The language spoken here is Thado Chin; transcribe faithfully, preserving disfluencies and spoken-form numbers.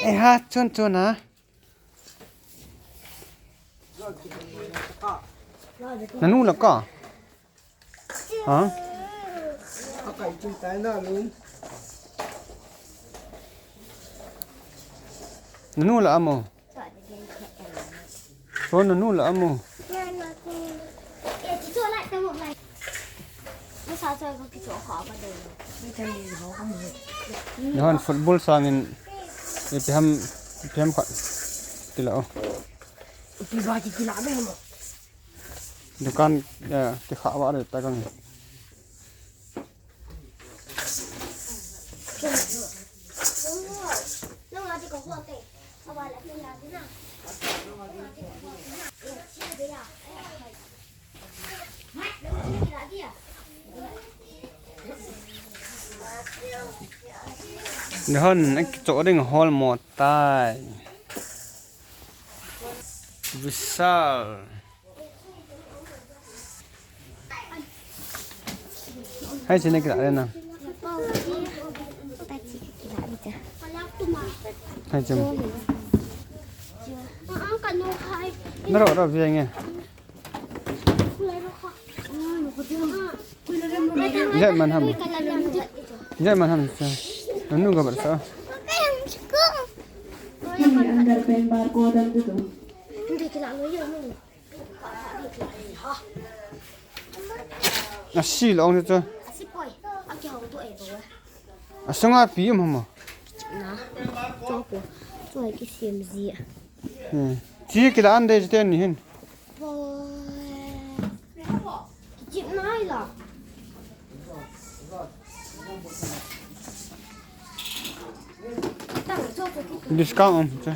Eh, ha, chun chun ha. Nanu la ka? Ha? Nanu la amo? Ro nanu la amo? Nahon football sangin ipi ham, ipi ham khat tila o. Dukan, eh, ti kha wa re ta kang. Nahon, eh, kicho ding hol mo tai. Vishal. Hai chine kila le na. Hai chim. Naro ro vienge. Jai man ham. Jai man ham. Anu ga bar sa. Ini under pen bar ko dan tu tu. Asi long chu. Asunga pi um hamo. Chi kila an de ten ni hin. Discount um chu.